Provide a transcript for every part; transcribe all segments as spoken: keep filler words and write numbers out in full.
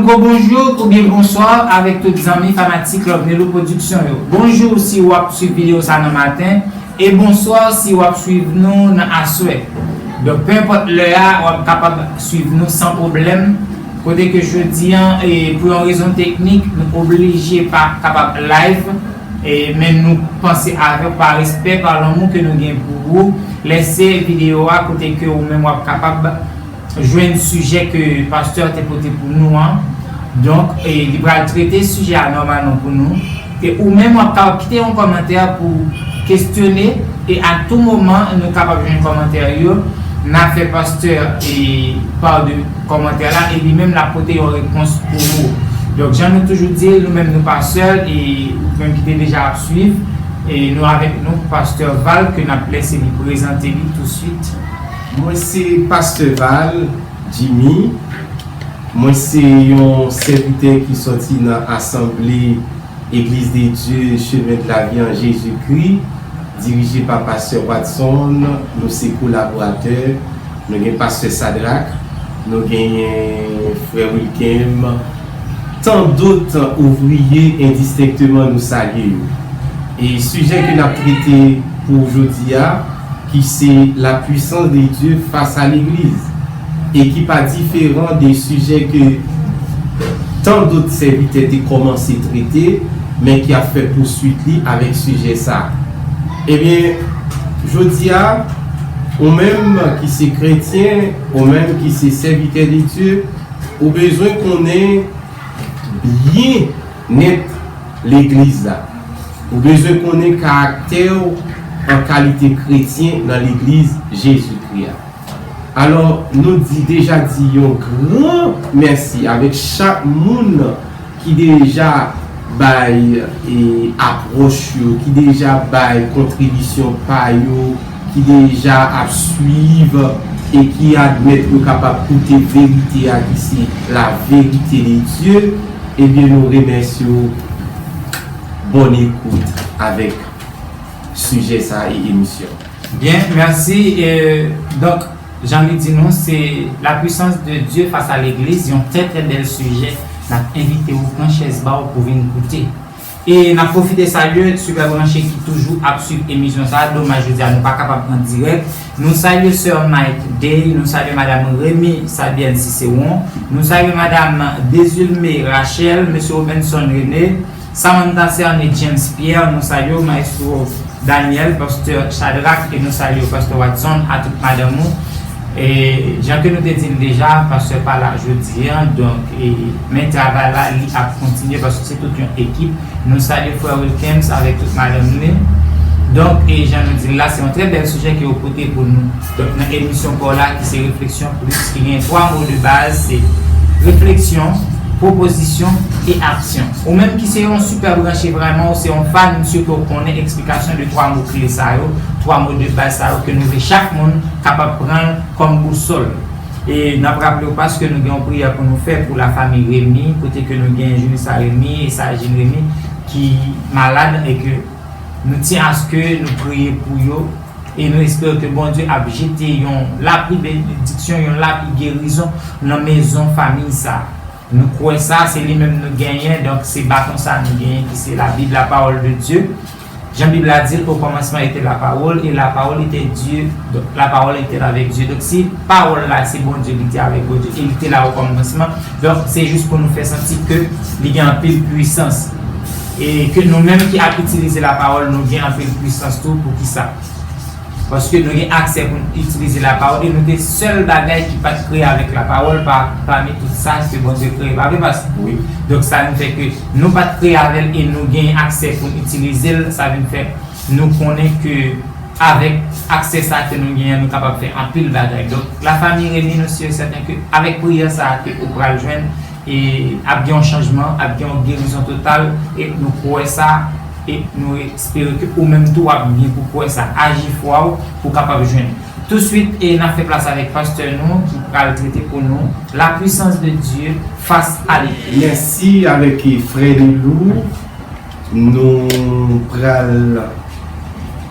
Bon, bonjou oubyen bonswa avèk tout zanmi fanatik Love Nelou Production yo. Bonjou si w ap swiv videyo sa nan maten, e bonswa si w ap swiv nou nan aswè. Donk, pe enpòt lè a, w ap kapab swiv nou san pwoblèm. Kote ke jodi an, e pou yon rezon teknik, nou oblije pa kapab live, e, men nou panse avè w pa respè, pa lanmou ke nou gen pou ou, lèse videyo a kote ke ou menm w ap kapab jwenn sijè ke pastè a te pote pou nou an. Donk, e, li pral trete sijè a nòmalman pou nou. E ou menm w ap kapab kite yon kòmantè pou kestyone, e a tou moman nou kapab jwenn kòmantè yo, n a fè pastè e pa de kòmantè la, e li menm l ap pote yon repons pou ou. Donk, jan nou toujou di, nou menm nou pa sèl, e ou menm ki te deja ap swiv, e nou avèk nou pastè Val, ke n ap lèse li prezante li touswit. Mwen se pastè Val Jimmy. Mwen se yon sèvitè ki sòti nan asanble Église de Dieu Chemin de la Vie en Jésus-Christ, dirije pa pastè Watson. Nou se kolaboratè. Nou gen pastè Sadrak, nou genyen frè Wilkem, tan dòt ouvriye endistenkteman nou salye yo. E sijè ke n ap trete pou jodi a, ki se la puissance de Dieu face à l'église, e ki pa diferan de sijè ke tan dòt sèvitè te kòmanse trete, men ki ap fè pouswit li avèk sijè sa. Ebyen, jodi a, ou menm ki se kretyen, ou menm ki se sèvitè de Dye, ou bezwen konnen byen nèt legliz la. Ou bezwen konnen karaktè w an kalite kretyen nan legliz Jezikri a. Alò, nou di, deja di yon gran mèsi avèk chak moun ki deja bay, e, apwòch yo, ki deja bay kontribisyon pa yo, ki deja ap swiv e ki admèt yo kapab koute verite a, ki se la vérité de Dieu. Ebyen, nou remèsye w. Bòn ekout avèk sijè sa e emisyon. Byen, mèsi. E, donk, jan li di nou, se la puissance de Dieu face à l'église, yon trè, trè bèl sijè. N ap envite w pran chèz ba w pou vin koute. E n ap pwofite salye Super Branché ki toujou ap swiv emisyon sa a. Domaj, jodi a, nou pa kapab an dirèk. Nou salye sè Mike Day, nou salye madam Remy Sabienne Cicéron, nou salye madam Désulmé Rachel, mesye Robinson René, Samantha Cerné, James Pierre, nou salye w, Maestro Daniel, Pastè Shadrach, e nou salye w, Pastè Watson, a tout madanm ou. E, jan ke nou te di l deja, pastè pa la jodi a, donk, e, men travay la, li ap kontinye, paske se tout yon ekip. Nou salye frè Wilkens avèk tout madanm li. Donk, e, jan nou di l la, se yon trè bèl sijè ke yo pote pou nou. Donk, nan emisyon pa w la, ki se Refleksyon Plis, ki gen twa mo de baz, se refleksyon, pwopozisyon e aksyon. Ou menm ki se yon Super Branché vrèman, ou se yon fan, m si ke w konnen eksplikasyon de twa mo kle sa yo, twa mo de baz sa yo ke nou vle chak moun kapab pran l kòm bousòl. E n ap raple w paske nou gen yon priyè pou nou fè pou lafanmi Remy, kote ke nou gen Julissa Remy e Sajin Remy ki malad e ke nou tyen aske nou priye pou yo. E nou espere ke Bondye ap jete yon lapli benediksyon, yon lapli gerizon nan mezon fanmi sa. Nou kwè sa, se li menm nou genyen, donk se baton sa nou genyen ki se la Bible, la parole de Dieu. Jan Bib la di l, au commencement était la parole, et la parole était Dieu, donc la parole était avec Dieu. Donk si pawòl la se Bondye, li te avèk Bondye, e li te la o kòmansman, donk se jis pou nou fè santi ke li gen anpil pwisans. E ke nou menm ki ap itilize la pawòl, nou gen anpil pwisans tou. Poukisa? Paske nou gen aksè pou n itilize lapawòl, e nou te sèl bagay ki pa t kreye avèk lapawòl pa, pami tout sa ke Bondye kreye. Pa vre, pastè? Wi. Donk, sa vin fè ke nou pa t kreye avè l e nou gen aksè pou n itilize l. Sa vin fè nou konnen ke avèk aksè sa ke nou genyen, nou kapab fè anpil bagay. Donk, lafanmi Remy, nou si e sèten ke avèk priyè sa ke ou pral jwenn, e ap gen yon chanjman, ap gen yon gerizon total, e nou kwè sa, e nou espere ke ou menm tou w ap gen pou kwè sa. Aji fwa w pou w kapab jwenn. Touswit, e n ap fè plas avèk pastè nou ki pral trete pou nou la puissance de Dieu face à l'église. Mèsi avèk, e, frè Nelou. Nou pral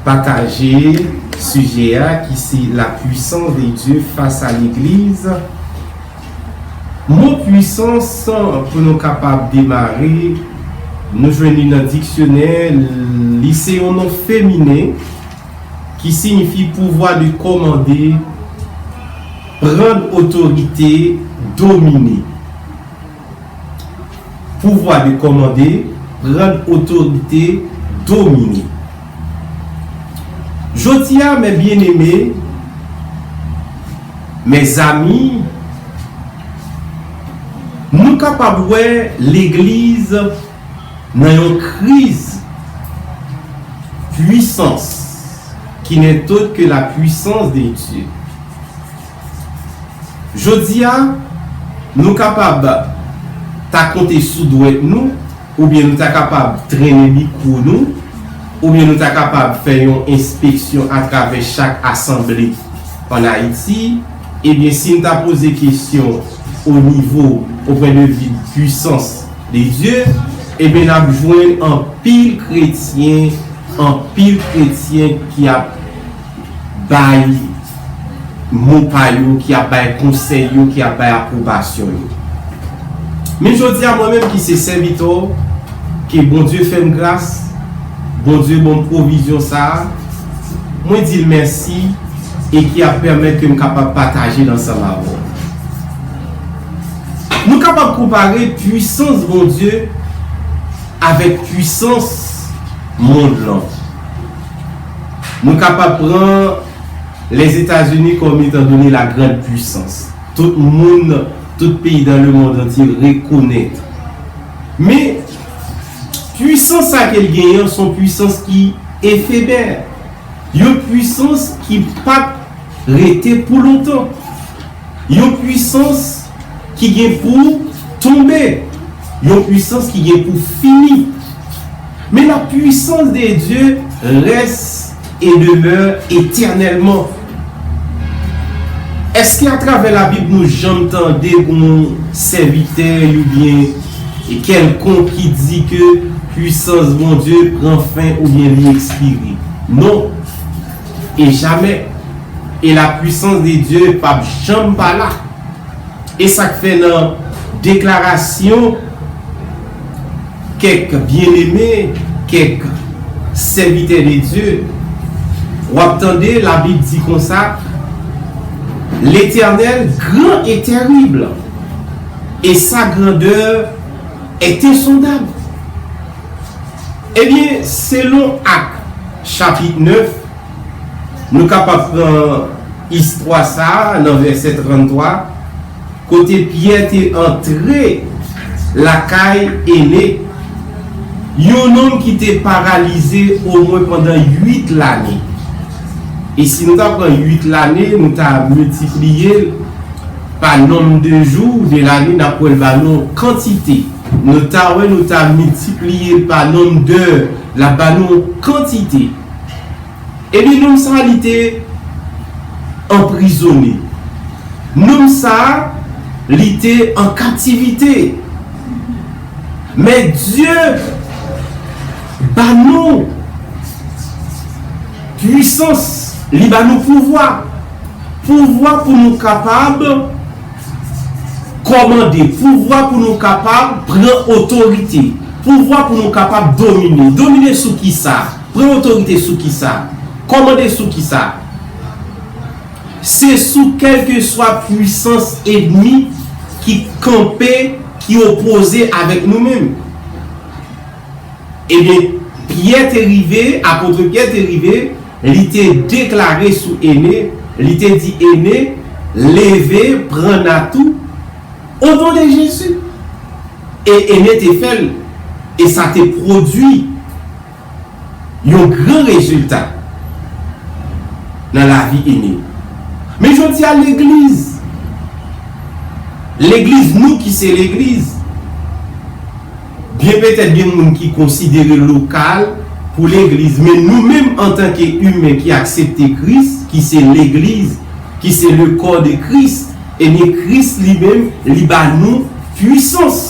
pataje sijè a ki se la puissance de Dieu face à l'église. Mo pwisans, pou nou kapab demare, nou jwenn li nan diksyonè, li se yon non feminen ki siyifi pouvwa de kòmande, pran otorite, domine. Pouvwa de kòmande, pran otorite, domine. Jodi a, mes bien-aimés, mes amis, nou kapab wè legliz nan yon kriz pwisans ki n'est autre que la puissance de Dieu. Jodi a, nou kapab ta konte sou dwèt nou, oubyen nou ta kapab trennen mikwo nou, oubyen nou ta kapab fè yon enspeksyon atravè chak asanble ann Ayiti, ebyen, si n ta poze kesyon o nivo, o pwen de vi pwisans de Dye, ebyen, n ap jwenn anpil kretyen, anpil kretyen ki ap bay mo pa yo, ki ap bay konsèy yo, ki ap bay apwobasyon yo. Men jodi a, mwen menm ki se sèvitè w, ke Bondye fè m gras, Bondye ban m pwovizyon sa a, mwen di l mèsi e ki ap pèmèt ke m kapab pataje l ansanm avè w. Nou kapab konpare pwisans Bondye avèk pwisans mond lan. Nou kapab pran Lèzetazini kòm etan done la grande puissance. Tout moun, tout peyi dans le monde entier rekonèt. Men, pwisans sa ke l genyen an, se yon pwisans ki efemè. Yon pwisans ki p ap rete pou lontan. Yon pwisans ki gen pou tonbe. Yon pwisans ki gen pou fini. Men la puissance de Dieu reste et demeure éternellement. Èske atravè Labib nou janm tande yon sèvitè oubyen kèlkonk ki di ke pwisans Bondye pran fen oubyen li ekspire? Non. E jamè. E la puissance de Dieu p ap janm pa la. E sa k fè nan deklarasyon kèk byeneme, kèk sèvitè de Dye, w ap tande Labib di konsa, L'Éternel grand et terrible, et sa grandeur est insondable. Ebyen, selon Ak, chapit nèf, nou kapab pran istwa sa a nan vèsè tranntwa, kote Pyè te antre lakay Ene, yon nonm ki te paralize omwen pandan uit lane. E si nou ta pran uit lane, nou ta miltipliye l pa nonm de jou de lane, n ap wè l ba nou kantite. Nou ta wè, nou ta miltipliye l pa nonm dè, l ap ba nou kantite. Ebyen, nonm sa a, li te anprizone. Nonm sa a, li te an kaptivite. Men Dye ba nou pwisans, li ba nou pouvwa. Pouvwa pou nou kapab kòmande, pouvwa pou nou kapab pran otorite, pouvwa pou nou kapab domine. Domine sou kisa? Pran otorite sou kisa? Kòmande sou kisa? Se sou kèlkeswa pwisans ènmi ki kanpe, ki opoze avèk nou menm. Ebyen, Pyè te rive, apot Pyè te rive, li te deklare sou Ene, li te di Ene, leve, pran nat ou, o non de Jezi. E Ene te fè l, e sa te pwodui yon gran rezilta nan lavi Ene. Men jodi a, legliz, legliz, nou ki se legliz, byen petèt gen moun ki konsidere lokal pou legliz, men nou menm antanke imen ki aksepte Kris, ki se legliz, ki se le corps de Christ, ebyen Kris li menm, li ba nou pwisans.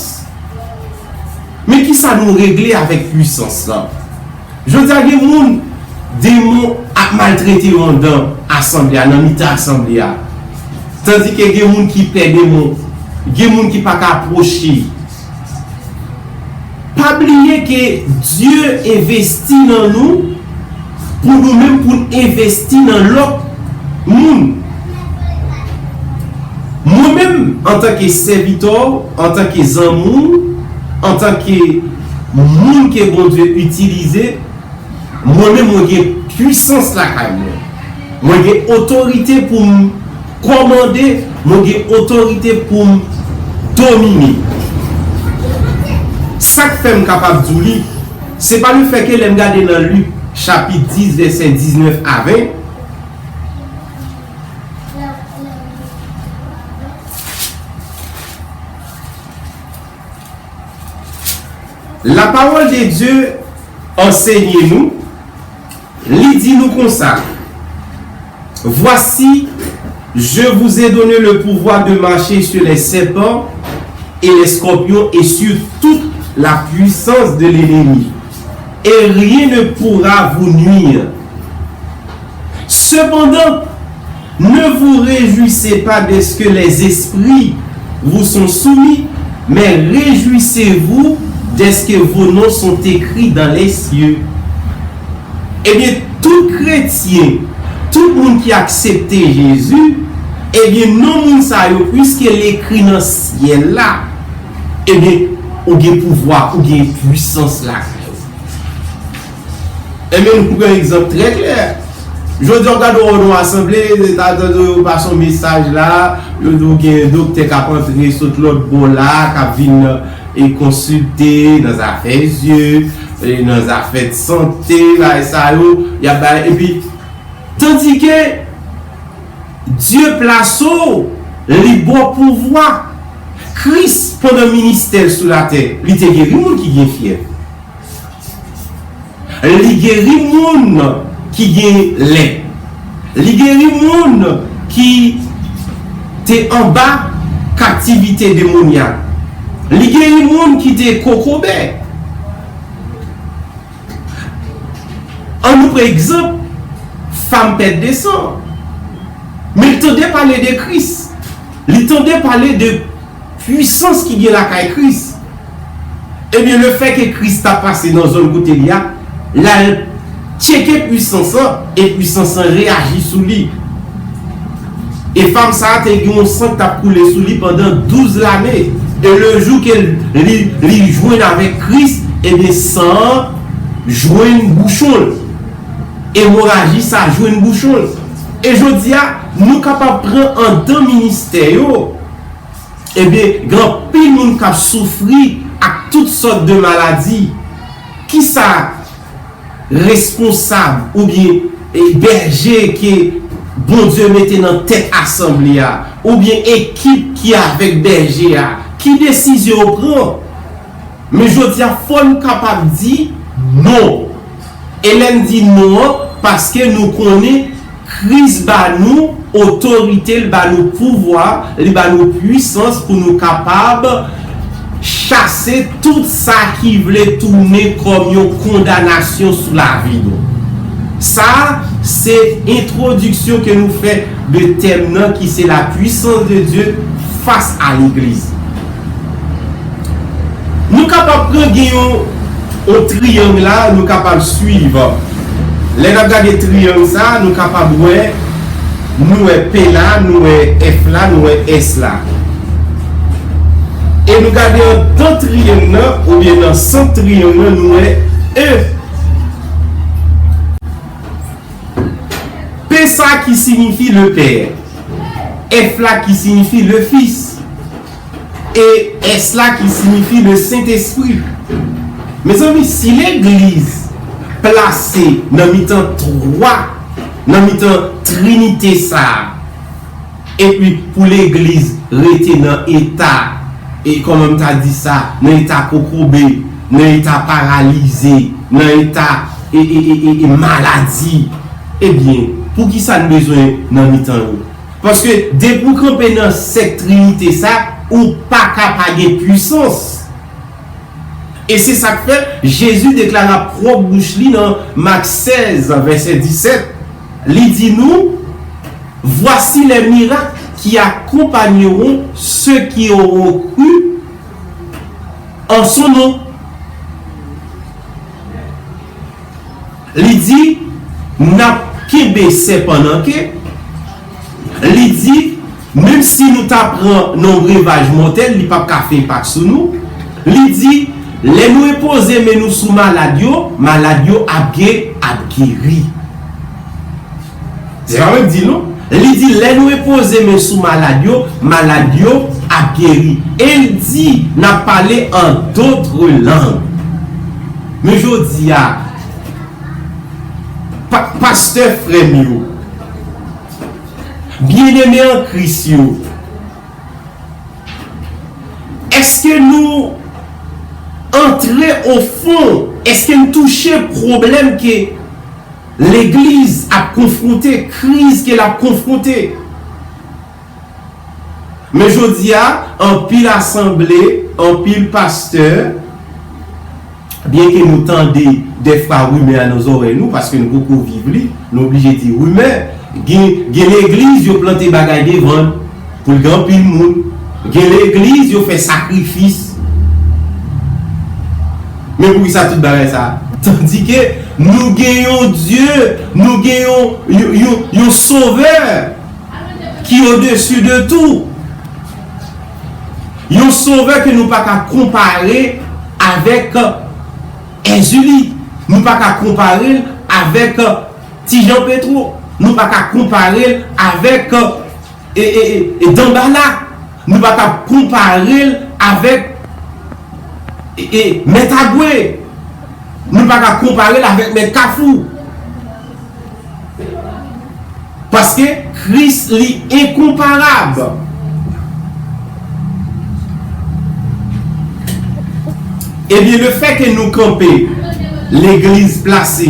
Men kisa nou regle avèk pwisans lan? Jodi a gen moun, demon ap maltrete yo anndan asanble a, nan mitan asanble a. Tandike gen moun ki pè demon. Gen moun ki pa ka pwoche. Pa bliye ke Dye envesti nan nou pou nou menm pou n envesti nan lòt moun. Mwen menm, antanke sèvitè w, antanke zanmi w, antanke moun ke Bondye itilize, mwen menm, mwen gen pwisans lakay mwen. Mwen gen otorite pou m kòmande, mwen gen otorite pou m domine. Sa k fè m kapab di w li, se pa lefètke lè m gade nan Lik chapit dis, vèsè diznèf a ven, La parole de Dieu ansenye nou, li di nou konsa, Voici, je vous ai donné le pouvoir de marcher sur les serpents et les scorpions et sur toute la puissance de l'ennemi, et rien ne pourra vous nuire. Cependant, ne vous réjouissez pas de ce que les esprits vous sont soumis, mais réjouissez-vous de ce que vos noms sont écrits dans les cieux. Ebyen, tout kretyen, tout moun ki aksepte Jezi, ebyen, non moun sa yo, piske l ekri nan syèl la, ebyen, ou gen pouvwa, ou gen pwisans lakay ou. Ebyen, nou pran egzanp trè klè. Jodi a, w gade w nan yon asanble, ta tande yo pase yon mesaj la, yo di w gen doktè k ap antre sot lòt bò la, k ap vin e konsilte nan zafè zye, e nan zafè sante, bagay sa yo, y ap bay, epi, tandike Dye plase w, li ba w pouvwa. Kris, pandan ministè l sou latè, li te geri moun ki gen fyèv. Li geri moun ki gen lèp. Li geri moun ki te anba kaptivite demonyak. Li geri moun ki te kokobe. Ann nou pran egzanp fanm pèt de san. Men l tande pale de Kris. Li tande pale de pwisans ki gen lakay Kris. Ebyen, lefètke Kris t ap pase nan zòn kote li a, l al tcheke pwisans lan, e pwisans lan reyaji sou li. E fanm sa a te gen yon san k t ap koule sou li pandan douz lane. E le jou ke li, li jwenn avèk Kris, ebyen, san an jwenn bouchon l. Emoraji sa a jwenn bouchon l. E jodi a, nou kapab pran anndan ministè yo, ebyen, gen anpil moun k ap soufri ak tout sòt de maladi. Kisa responsab oubyen, e, bèje ke Bondye mete nan tèt asanble a, oubyen ekip ki avèk bèje a, ki desizyon yo pran? Men jodi a, fò n kapab di non. E lè n di non an, paske nou konnen Kris ba nou otorite, li ba nou pouvwa, li ba nou pwisans pou nou kapab chase tout sa ki vle tounen kòm yon kondanasyon sou lavi nou. Sa a, se entwodiksyon ke nou fè de tèm nan ki se la puissance de Dieu face à l'église. Nou kapab pran gen yon, yon triyang la, nou kapab swiv. Lè n ap gade triyang sa, nou kapab wè, nou wè P la, nou wè F la, nou wè S la. E nou gade anndan triyang nan, oubyen nan sant triyang nan, nou wè E. P sa ki siyifi le Père, F la ki siyifi le Fils, e S la ki siyifi le Sentespri. Mezanmi, si legliz plase nan mitan twa, nan mitan trinite sa a, epi pou legliz rete nan eta, e kòman m ta di sa, nan eta kokobe, nan eta paralize, nan eta, e, e, e, e, e maladi, ebyen, poukisa n bezwen nan mitan yo? Paske depi w kanpe nan sèk trinite sa, ou pa ka pa gen pwisans. E se sa k fè Jezi deklare ak pwòp bouch li nan Mak sèz, vèsè disèt, li di nou, Voici les miracles qui accompagneront ceux qui auront cru en son nom. Li di, n ap kenbe sèpan nan ke. Li di, menm si nou ta pran nan yon brevaj mòtèl, li p ap ka fè enpak sou nou. Li di, lè nou enpoze men nou sou malad yo, malad yo ap gen, ap geri. Se pa mwen k di l non. Li di, lè nou enpoze men sou malad yo, malad yo ap geri. E l di, n ap pale an dotre lang. Men jodi a, pa, pastè frè m yo, byeneme an Kris yo, èske nou antre o fon? Èske n touche pwoblèm ke legliz ap konfwonte, kriz ke l ap konfwonte? Men jodi a, anpil asanble, anpil pastè, byenke nou tande dèfwa rimè a nan zòrèy nou, paske nou poko viv li, nou oblije di rimè. Gen, gen legliz yo plante bagay devan l pou l gen anpil moun. Gen legliz yo fè sakrifis. Men poukisa tout bagay sa? Tandike nou gen yon Dye, nou gen yon, yon, yon, yon Sovè ki odesi de tou. Yon Sovè ke nou pa ka konpare avèk Èzili. Nou pa ka konpare l avèk Ti Jan Petwo. Nou pa ka konpare l avèk, e, e, e, e, Danbala. Nou pa ka konpare l avèk, e, e, Mèt Agwe. Nou pa ka konpare l avèk Mèt Kafou. Paske Kris li enkonparab. Ebyen, lefètke nou kanpe legliz plase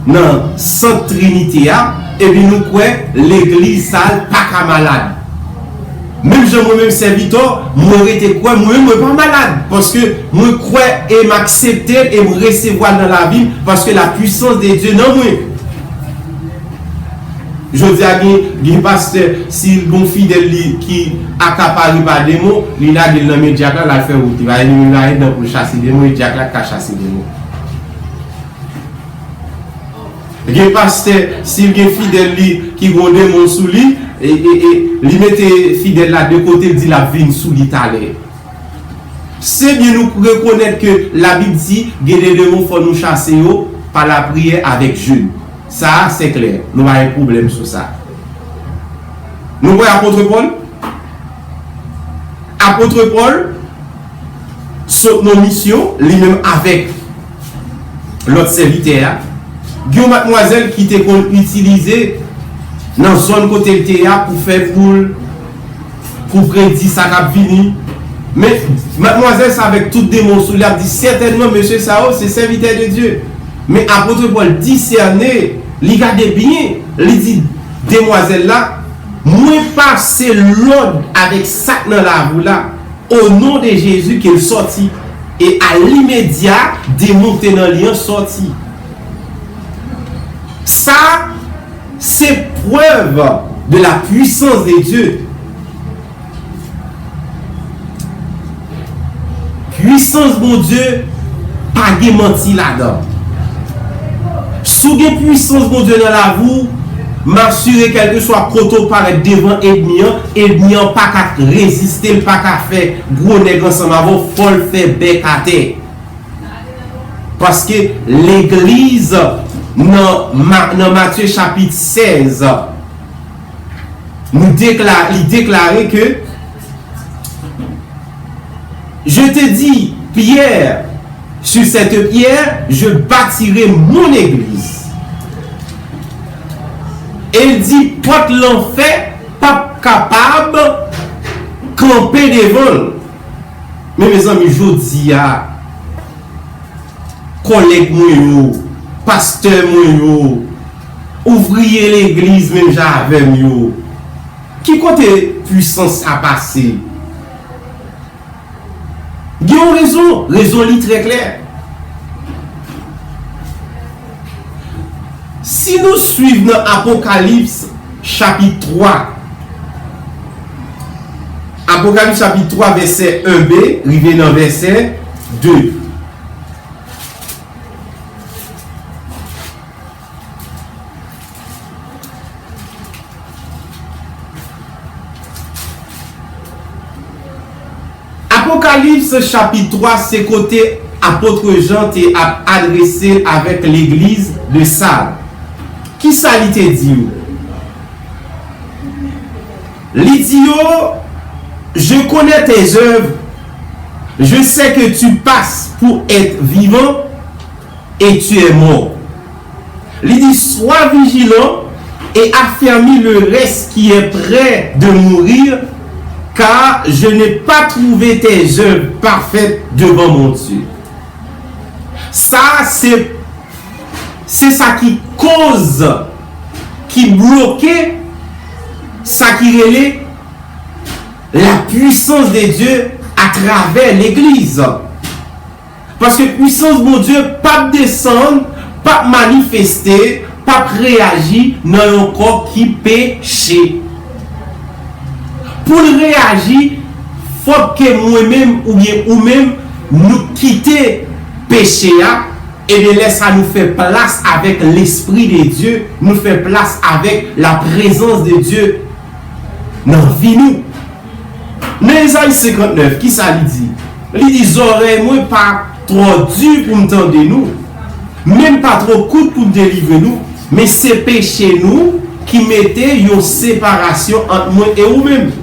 nan sant Trinite a, ebyen, nou kwè legliz sa a pa ka malad. Menm jan mwen menm sèvitè, mwen rete kwè mwen menm mwen pa malad, paske mwen kwè e m aksepte l e m resevwa l nan lavi m, paske la puissance de Dieu nan mwen. Jodi a gen, gen pastè, si l gon fidèl li ki akapare pa demon, li lage l nan men dyak la, l al fè wout li. Paske li menm la gen dan pou l chase demon, e dyak la k ka chase demon. Gen pastè, si l gen fidèl li ki gon demon sou li, e, e, e, li mete fidèl la de kote, l di l ap vin sou li talè. Se byen nou rekonèt ke Labib di gen de demon fò nou chase yo pa lapriyè avèk jèn. Sa a, se klè. Nou pa gen pwoblèm sou sa. Nou wè apot Pòl? Apot Pòl sot nan misyon, li menm avèk lòt sèvitè a. Gen yon madmwazèl ki te konn itilize nan zòn kote l te ye a pou fè poul, pou predi sa k ap vini. Men, madmwazèl sa avèk tout demon sou li ap di, sètènman, mesye sa yo, se sèvitè de Dye. Men apot Pòl disène, li gade byen, li di demwazèl la, mwen pase lòd avèk sa k nan lavi w la, o non de Jezi ke l sòti. E alimedya, demon k te nan li an sòti. Sa, se prèv de la puissance de Dieu. Pwisans Bondye pa gen manti ladan. Si w gen pwisans Bondye nan lavi w, m asire kèlkeswa kote w parèt devan ènmi an, ènmi an pa ka reziste, l pa ka fè gwo nèg ansanm avè w, fò l fè bèk atè. Paske legliz nan, Ma-, nan Matye chapit sèz, nou dekla-, li deklare ke, je te dis, Pierre, sur cette pierre, je bâtirai mon église. E l di, pòt lanfè p ap kapab kanpe devan l. Men, mezanmi, jodi a, kòlèg mwen yo, pastè mwen yo, ouvriye legliz menm jan avè m yo, ki kote pwisans sa pase? Gen yon rezon, rezon li trè klè. Si nou swiv nan Apokalips chapit twa, Apokalips chapit twa, vèsè en b, rive nan vèsè de. Apokalips chapit twa, se kote apot Jan te ap adrese l avèk legliz de Sad. Kisa li te di yo? Li di yo, je connais tes œuvres, je sais que tu passes pour être vivant et tu es mort. Li di, sois vigilant et affermis le reste qui est près de mourir, car je n'ai pas trouvé tes œuvres parfaites devant mon Dieu. Sa, se, se sa ki koz, ki bloke sa ki rele la puissance de Dieu atravè legliz. Paske pwisans Bondye p ap desann, p ap manifeste, p ap reyaji nan yon kò ki peche. Pou l reyaji, fòk ke mwen menm oubyen ou menm, nou kite peche a, ebyen lè sa nou fè plas avèk Lespri de Dye, nou fè plas avèk la prezans de Dye nan vi nou. Nan Ezayi senkantnèf, kisa li di? Li di, zòrèy mwen pa twò di pou m tande nou, men m pa twò kout pou m delivre nou, men se peche nou ki mete yon separasyon ant mwen e ou menm.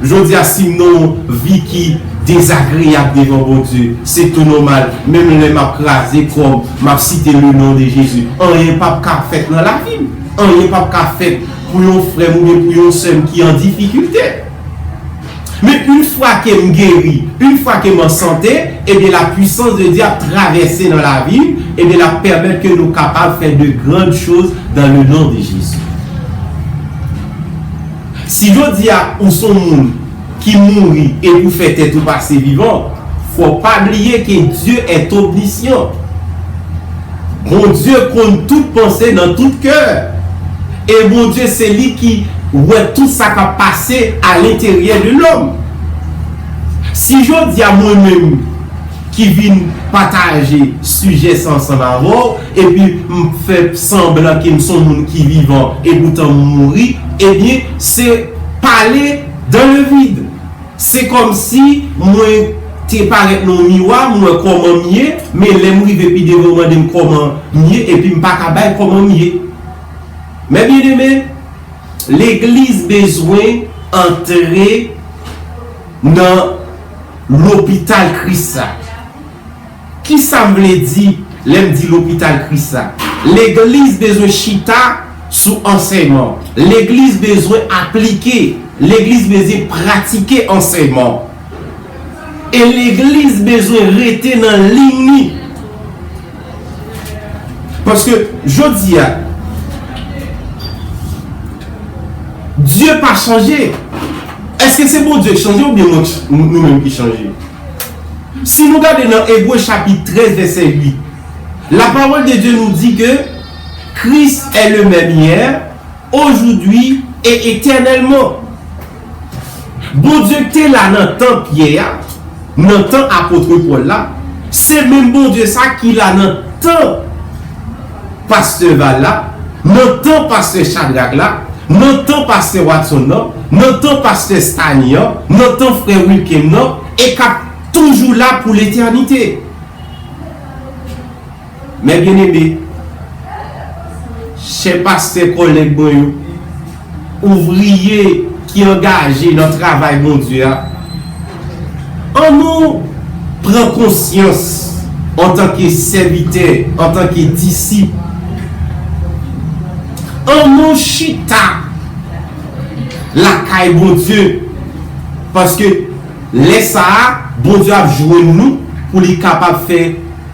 Jodi a, si m nan yon vi ki dezagreyab devan Bondye, se tou nòmal. Menm lè m ap kraze kò m, m ap site le non de Jezi, anyen p ap ka fèt nan lavi m. Anyen p ap ka fèt pou yon frè m oubyen pou yon sè m ki an difikilte. Men, yon fwa ke m geri, yon fwa ke m an sante, ebyen, la puissance de Dieu ap travèse nan lavi m, ebyen, l ap pèmèt ke nou kapab fè de grandes choses dans le nom de Jésus. Si jodi a ou se yon moun ki mouri e pou fè tèt ou pase vivan, fò w pa bliye ke Dieu est omniscient. Bondye konn tout panse nan tout kè. E Bondye se li ki wè tout sa k ap pase alenteryè de lòm. Si jodi a mwen menm ki vin pataje sijè sa ansanm avè w, epi m fè sanblan ke m se yon moun ki vivan, epoutan m mouri, ebyen, se pale dans le vide. Se kòmsi mwen te parèt nan yon miwa, m wè kòman m ye, men lè m rive pi devan, yo mande m kòman m ye, epi m pa ka bay kòman m ye. Mes bien-aimés, legliz bezwen antre nan lopital Kris la. Kisa m vle di lè m di lopital Kris la? Legliz bezwen chita sou ansèyman. Legliz bezwen aplike. Legliz bezwen pratike ansèyman. E legliz bezwen rete nan liy li. Paske jodi a, Dye pa chanje. Èske se Bondye ki chanje oubyen mwen, nou menm ki chanje? Si nou gade nan Ebre chapit trèz, vèsè uit, la parole de Dieu nous dit que Christ est le même hier, aujourd'hui et éternellement. Bondye ki te la nan tan Pyè a, nan tan apot Pòl la, se menm Bondye sa ki la nan tan pastè Val la, nan tan pastè Chadrak la, nan tan pastè Watson nan, nan tan pastè Stany an, nan tan frè Wilkem nan, e k ap toujou la pou letènite. Mes bien-aimés, chè pastè, kòlèg mwen yo, ouvriye ki angaje nan travay Bondye a, annou pran konsyans antanke sèvitè, antanke disip. Annou chita lakay Bondye, paske lè sa a, Bondye ap jwenn nou pou li kapab fè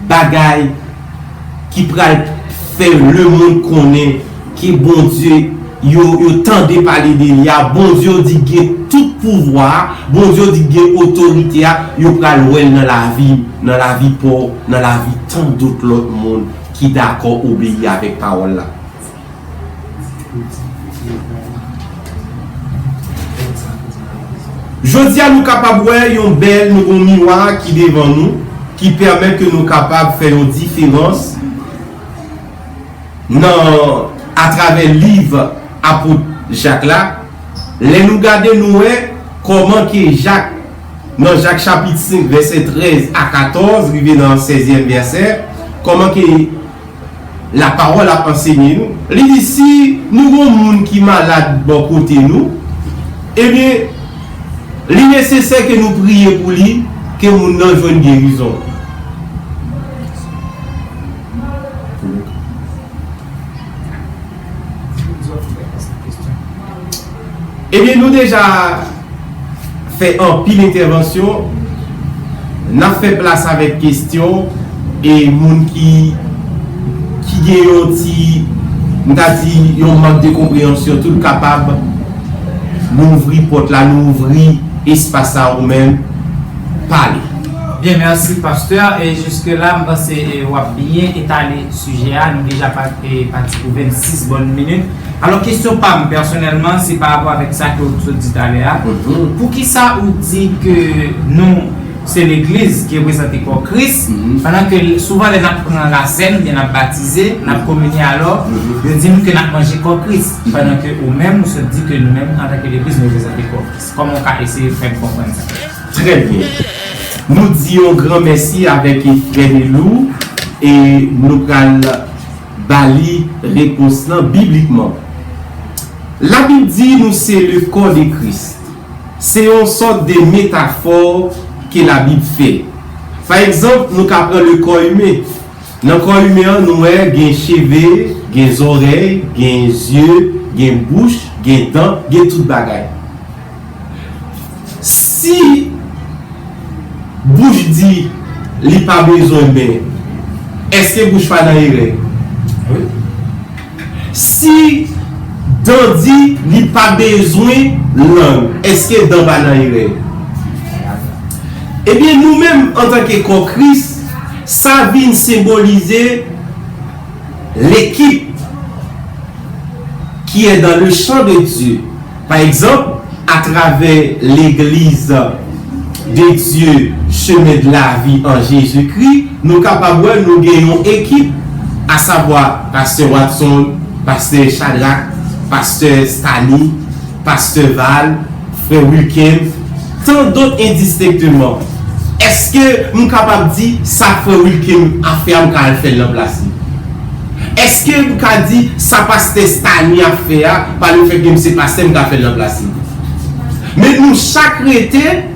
bagay ki pral fè lemonn konnen ke Bondye, yo, yo tande pale de li a, Bondye yo di gen tout pouvwa a, Bondye yo di gen otorite a, yo pral wè l nan lavi m, nan lavi pa w, nan lavi tan dòt lòt moun ki dakò obeyi avèk pawòl la. Tèt sa, tèt sa, tèt sa. Jodi a, nou kapab wè yon bèl, nou gen yon miwa ki devan nou, ki pèmèt ke nou kapab fè yon diferans nan, atravè liv apot Jak la. Lè nou gade, nou wè kòman ke Jak, nan Jak chapit senk, vèsè trèz a katòz, rive nan sèzyèm vèsè, kòman ke lapawòl ap ansenye nou. Li di, si nou gen yon moun ki malad bò kote nou, ebyen, li nesesè ke nou priye pou li, ke moun nan jwenn gerizon. Ebyen, nou deja fè anpil entèvansyon. N ap fè plas avèk kesyon e moun ki, ki gen yon ti, m ta di, yon mank de konpreyansyon, tou l kapab, nou ouvri pòt la, nou ouvri espas la, ou menm, pale. Byen, mèsi, pastè. E jiske la, m panse, e, w ap byen etale sijè a. Nou deja pa-, e, pati pou vennsis bòn minit. Alò, kesyon pa m, pèsonèlman, se pa rapò avèk sa ke w sot di talè a. Mhm. Poukisa ou di ke nou, se legliz ki reprezante kò Kris, mhm, pandan ke l-, souvan lè n ap pran lasèn, oubyen n ap batize, n ap kominye, alò, mhm, yo di nou ke n ap manje kò Kris, mhm, pandan ke ou menm, ou sot di ke nou menm, antanke legliz, nou reprezante kò Kris? Kòman w ka eseye fè m konprann sa? Trè byen. Nou di yon gran mèsi avèk frè Nelou e nou pral ba li repons lan biblikman. Labib di nou se le corps de Christ. Se yon sòt de metafò ke Labib fè. Pa egzanp, nou ka pran le corps humain. Nan kò imen an, nou wè gen cheve, gen zòrèy, gen zye, gen bouch, gen dan, gen tout bagay. Si bouch di li pa bezwen men, èske bouch pa nan erè? Wi. Si dan di li pa bezwen lang, èske dan pa nan erè? Ebyen, nou menm, antanke kò Kris, sa vin senbolize l'équipe qui est dans le champ de Dieu. Pa egzanp, atravè legliz de Dieu, Chemin de la Vie en Jésus-Christ, nou kapab wè nou gen yon ekip, asavwa pastè Watson, pastè Shadrach, pastè Stanley, pastè Val, frè Wilkem, tant d'autres indistinctement. Èske m kapab di sa frè Wilkem ap fè a, m ka al fè l nan plas li? Èske m ka di sa pastè Stanley ap fè a, pa lefètke m se pastè, m ka fè l nan plas li? Men nou chak rete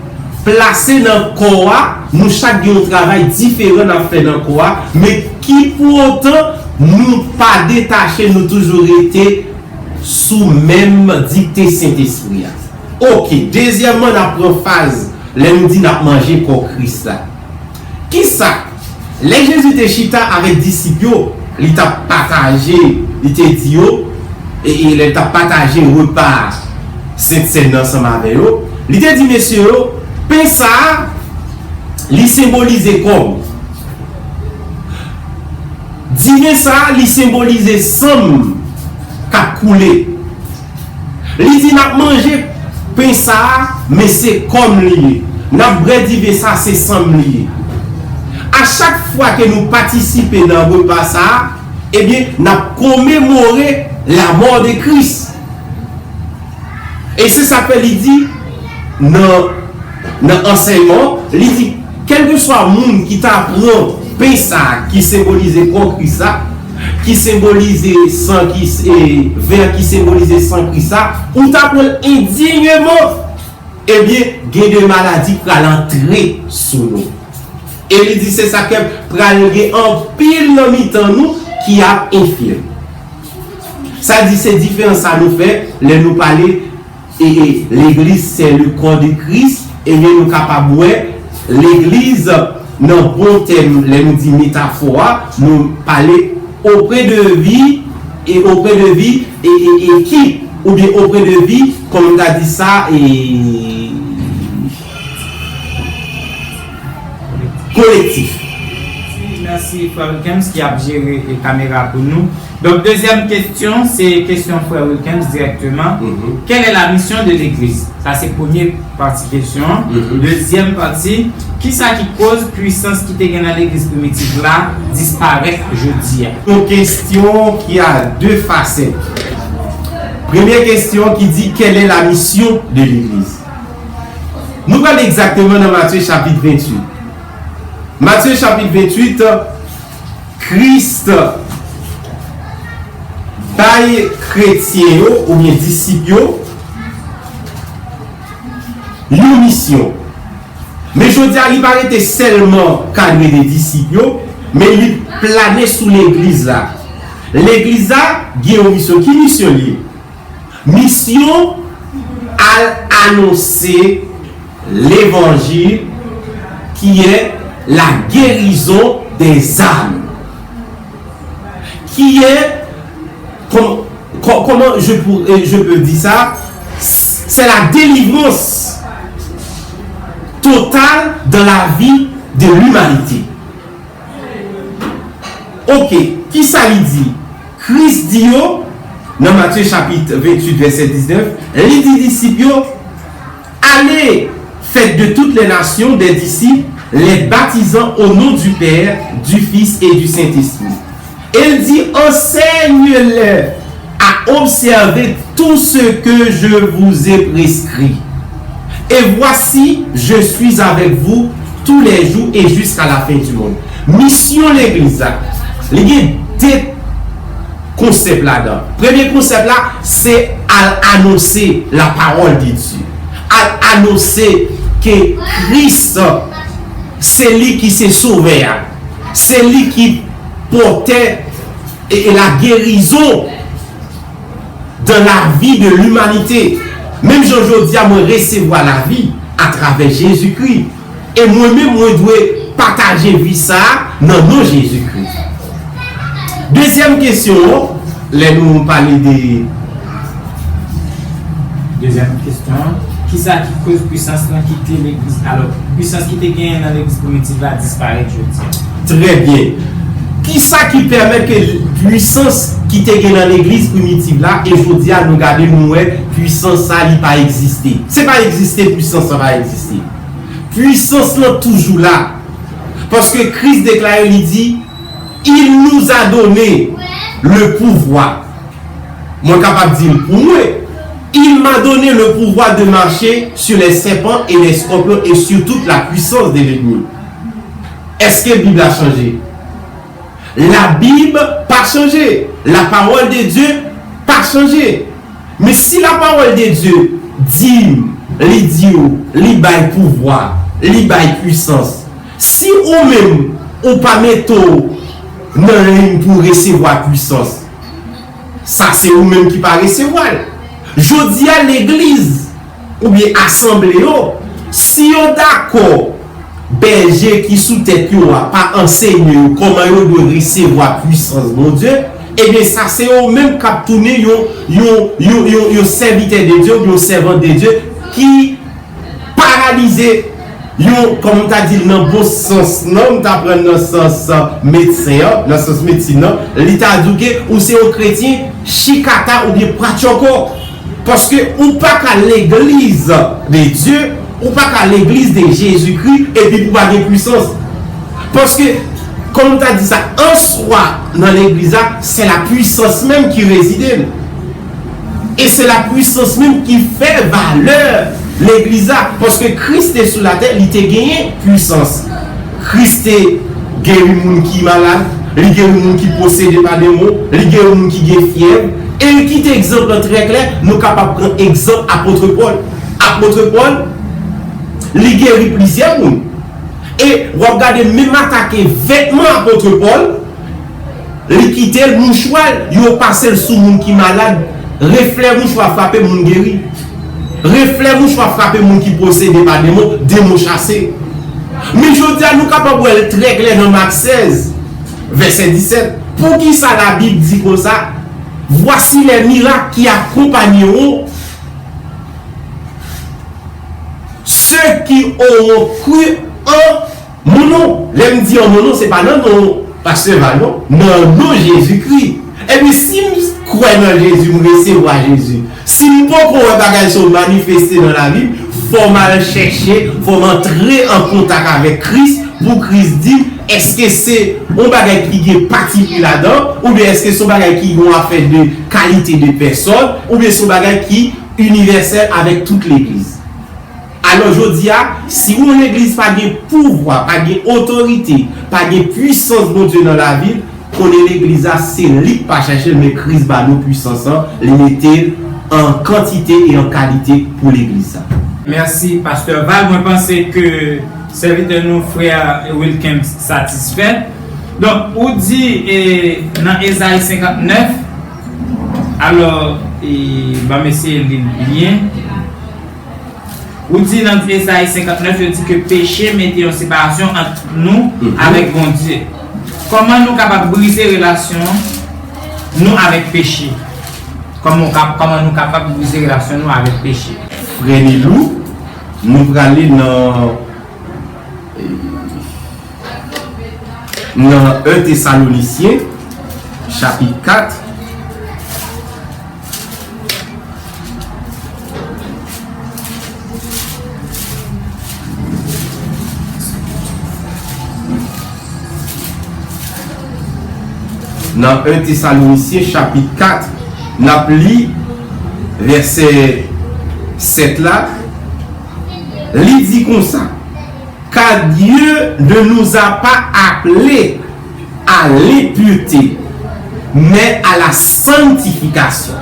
plase nan kò a, nou chak gen yon travay diferan n ap fè nan kò a, men ki pou otan nou pa detache, nou toujou rete sou menm dikte Sentespri a. Oke, dezyèmman, n ap pran faz lè nou di n ap manje kò Kris la. Kisa? Lè Jezi te chita avèk disip yo, li t ap pataje, li te di yo, e, e lè li t ap pataje repa Sentsèn nan ansanm avè yo, li te di mesye yo, pen sa a, li senbolize kò m. Diven sa a, li senbolize san m k ap koule. Li di, n ap manje pen sa a, men se kò m li ye. N ap bwè diven sa a, se san m li ye. A chak fwa ke nou patisipe nan repa sa a, ebyen, n ap komemore la mort de Christ. E se sa k fè li di nan, nan ansèyman, li di, kèlkeswa moun ki ta pran pen sa a ki senbolize kò Kris la, ki senbolize san ki, e, vè ki senbolize san Kris la, ou ta pran l endiyman, ebyen, gen de maladi k pral antre sou nou. E li di se sa k pral gen anpil nan mitan nou ki ap enfim. Sa di se diferans sa nou fè lè nou pale e, e, legliz se le corps de Christ, ebyen nou kapab wè legliz nan bon tèm, lè nou di metafò a, nou pale auprès de vie, e auprès de vie, e, e, ekip, oubyen auprès de vie, kòm nou ta di sa, e, kolektif. Mèsi, frè Wilkems ki ap jere, e, kamera pou nou. Donk, dezyèm kesyon, se kesyon frè Wilkens dirèkteman. Quelle est la mission de l'église? Sa se premye pati kesyon an. Dezyèm pati, kisa ki koz pwisans ki te gen nan legliz primitiv la disparèt jodi a? Yon kesyon ki a de fasèt. Premye kesyon ki di, quelle est la mission de l'église? Nou pral egzakteman nan Matye chapit venntuit. Matye chapit venntuit, Kris bay kretyen yo oubyen disip yo yon misyon. Men jodi a, li pa rete sèlman kadre de disip yo, men li plane sou legliz la. Legliz la gen yon misyon. Ki misyon li ye? Misyon al anonse levanjil ki est la guérison des âmes, qui est, com- com- comment je, pour- euh, je peux dire ça, c'est la délivrance totale dans la vie de l'humanité. Ok, kisa li di? Kris di yo, nan Matye chapit venntuit, vèsè diznèf, li di disip yo, allez, faites de toutes les nations des disciples, les baptisant au nom du Père, du Fils et du Saint-Esprit. Et il dit, enseignez-les à observer tout ce que je vous ai prescrit. Et voici, je suis avec vous tous les jours et jusqu'à la fin du monde. Misyon legliz la, li gen de konsèp ladan. Premye konsèp la, se al anonse la parole de Dieu. Al anonse ke Kris, se li ki se sovè a. Se li ki pòtè e, e la guérison dans la vie de l'humanité. Menm jan jodi a, mwen resevwa lavi atravè Jezikri. E mwen menm, mwen dwe pataje vi sa a nan non Jezikri. Dezyèm kesyon an, lè nou pale de Dezyèm kesyon an, kisa ki koz pwisans lan kite legliz? Alò, pwisans ki te genyen nan legliz primitiv la disparèt jodi a? Trè byen. Kisa ki pèmèt ke pwisans ki te gen nan legliz primitiv la, e jodi a nou gade, nou wè pwisans sa li pa egziste? Se pa egziste, pwisans sa pa egziste. Pwisans lan toujou la. Paske Kris deklare, li di, il nous a donné le pouvoir. Mwen kapab di l pou mwen, il m'a donné le pouvoir de marcher sur les serpents et les scorpions et sur toute la puissance de l'ennemi. Èske Bib la chanje? Labib pa chanje. La parole de Dieu pa chanje. Men si la parole de Dieu di m, li di w, li bay pouvwa, li bay pwisans, si ou menm ou pa mete w nan liy pou resevwa pwisans, sa se ou menm ki pa resevwa l. Jodi a, legliz oubyen asanble yo, si yo dakò bèje ki sou tèt yo a pa ansenye yo kòman yo dwe resevwa pwisans Bondye, ebyen, sa se yo menm k ap tounen yon, yon, yon, yon, yon sèvitè de Dye oubyen yon sèvant de Dye ki paralize, yon, kòm m ta di l nan bon sans nan, m ta pran nan sans medsen an, nan sans medsin nan, li ta di w ke ou se yon kretyen chikata oubyen pratchòkò. Paske ou pa ka legliz de Dye, ou pa ka legliz de Jezikri, epi pou pa gen pwisans. Paske, kòm m ta di sa, answa nan legliz la, se la pwisans menm ki rezide l. E se la pwisans menm ki fè valè legliz la. Paske Kris te sou latè, li te genyen pwisans. Kris te geri moun ki malad, li geri moun ki posede pa demon, li geri moun ki gen fyèv, e li kite egzanp lan trè klè, nou kapab pran egzanp apot Pòl. Apot Pòl, li geri plizyè moun. E w ap gade menm atake vètman apot Pòl, li kite l, mouchwa l, yo pase l sou moun ki malad, reflè mouchwa frape, moun geri. Reflè mouchwa frape moun ki posede pa demon, demon chase. Men jodi a, nou kapab wè l trè klè nan Mak sèz, vèsè disèt. Poukisa Labib di konsa? Voici les miracles qui accompagneront ceux qui auront cru en mon nom. Lè m di en mon nom, se pa nan non pastè Val non, nan non Jezikri. Epi si m kwè nan Jezi, m resevwa Jezi, si m poko wè bagay sa yo manifeste nan lavi m, fò m al chèche, fò m antre an kontak avèk Kris, pou Kris di m, èske se yon bagay ki gen pati li ladan, oubyen èske se yon bagay ki gen afè de kalite de pèsòn, oubyen se yon bagay ki inivèsèl avèk tout legliz. Alò, jodi a, si yon legliz pa gen pouvwa, pa gen otorite, pa gen pwisans Bondye nan lavi l, konnen legliz la, se li k pa chèche l, men Kris ba nou pwisans lan, li mete l an kantite e an kalite pou legliz la. Mèsi, Pastè Val. Mwen panse ke sèvitè nou, frè Wilkens, satisfè. Donk, ou di, e, nan Ezayi senkantnèf, alò, e, ban m eseye li l byen. Ou di nan Ezayi senkantnèf, yo di ke peche mete yon separasyon ant nou avèk Bondye. Kòman nou kapab brize relasyon nou avèk peche? Kòman, kòman nou kapab brize relasyon nou avèk peche? Frè Nilou, nou prale nan Nan en Tesalonisyen, chapit kat, nan en Tesalonisyen, chapit kat, n ap li vèsè sèt la, li di konsa, Car Dieu ne nous a pas appelés à l'impureté, mais à la sanctification.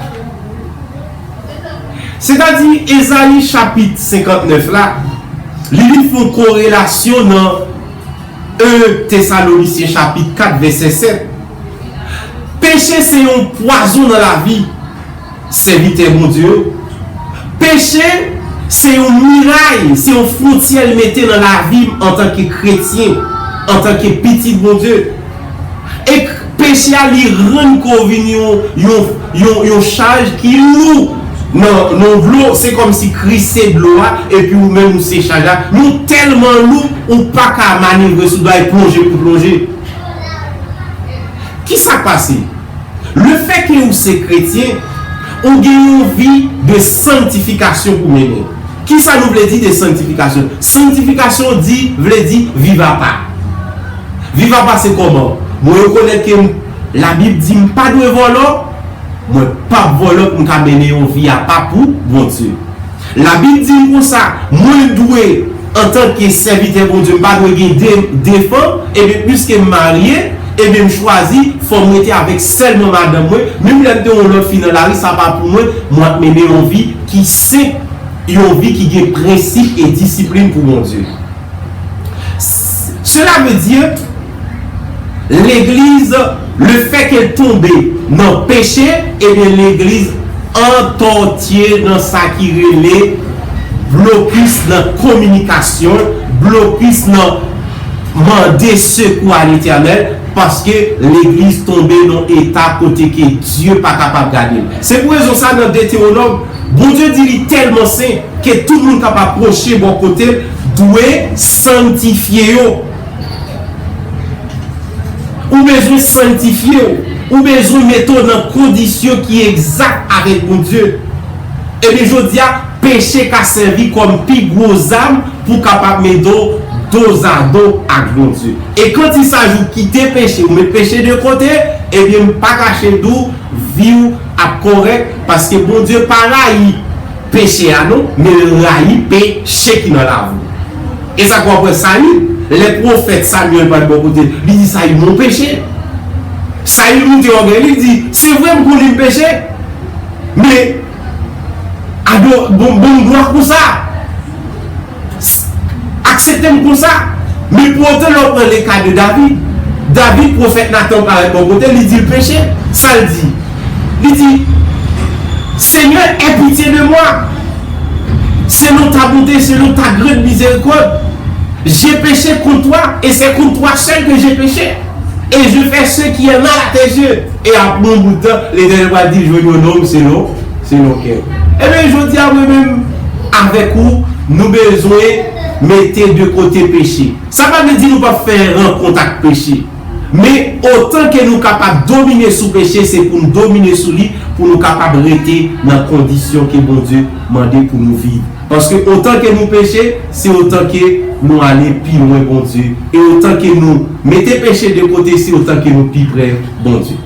Sètadi, Ezayi chapit senkantnèf la, li vin fè yon korelasyon nan en Tesalonisyen chapit kat vèsè sèt. Peche se yon pwazon nan lavi sèvitè Bondye yo. Peche se yon miray, se yon fwontyè l mete nan lavi m antanke kretyen, antanke pitit Bondye. E k-, peche a li rann kò w vin yon, yon, yon, yon chaj ki lou nan, nan dlo, se kòmsi Kris se dlo a, epi ou menm ou se chaj la. Nou tèlman lou, ou pa ka manevre sou dlo a e plonje pou plonje. Kisa k pase? Lefètke ou se kretyen, ou gen yon vi de sanktifikasyon pou mennen. Kisa nou vle di de sanktifikasyon? Sanktifikasyon di, vle di viv apa. Viv apa se kòman? Mwen rekonèt ke m, Labib di m pa dwe vòlò, mwen p ap vòlò pou m ka mennen yon vi apa pou Bondye. Labib di m konsa, mwen dwe, antanke sèvitè Bondye, m pa dwe gen de, de fanm, ebyen, piske m marye, ebyen, m chwazi, fò m rete avèk sèlman madanm mwen, menm lè m te yon lòt fi nan lari, sa pa pou mwen, mwen ap mennen yon vi ki senp, yon vi ki gen prensip e disiplin pou Bondye. Cela veut dire, legliz, lefètke l tonbe nan peche, ebyen, legliz antòtye nan sa ki rele blokis nan kominikasyon, blokis nan mande sekou a Letènèl, paske legliz tonbe nan eta kote ke Dye pa kapab gade l. Se pou rezon sa, nan Detewonòm, Bondye di li tèlman sen ke tout moun k ap apwoche bò kote l dwe sanntifye yo. Ou bezwen sanntifye w. Ou bezwen mete w nan kondisyon ki egzak avèk Bondye. Ebyen, jodi a, peche ka sèvi kòm pi gwo zam pou kapab mete w dozado ak Bondye. E kanti sa jou kite peche, ou met peche de kote, ebyen, m pa kache di w, vi w ap kòrèk, paske Bondye pa rayi peche a non, men l rayi peche ki nan lavi w. E sa k w ap wè Sayil, lè pwofèt Samyèl pral bò kote l, li di Sayil, "Mwen peche." Sayil moute ògèy li, li di, "Se vre, m konnen m peche, men ado-, bon, bon m dwa konsa." Aksepte m konsa. Men pou otan lè w pran le ka de David, David, pwofèt Natan parèt bò kote l, li di l peche. Sa l di? Li di, "Seigneur, aie pitié de moi, selon ta bonté, selon ta grande miséricorde. J'ai péché contre toi, et c'est contre toi seul que j'ai péché, et je fais ce qui est mal à tes yeux." E apre yon bout tan, Letènèl pral di l, "Jwenn yon nonm selon, selon kè w." Ebyen, jodi a, mwen menm avèk ou, nou bezwen mete de kote peche. Sa pa vle di nou p ap fè rankont ak peche. Men otan ke nou kapab domine sou peche, se pou n domine sou li, pou nou kapab rete nan kondisyon ke Bondye mande pou nou viv. Paske otan ke nou peche, se otan ke nou ale pi lwen Bondye. E otan ke nou mete peche de kote, se otan ke nou pi pre Bondye.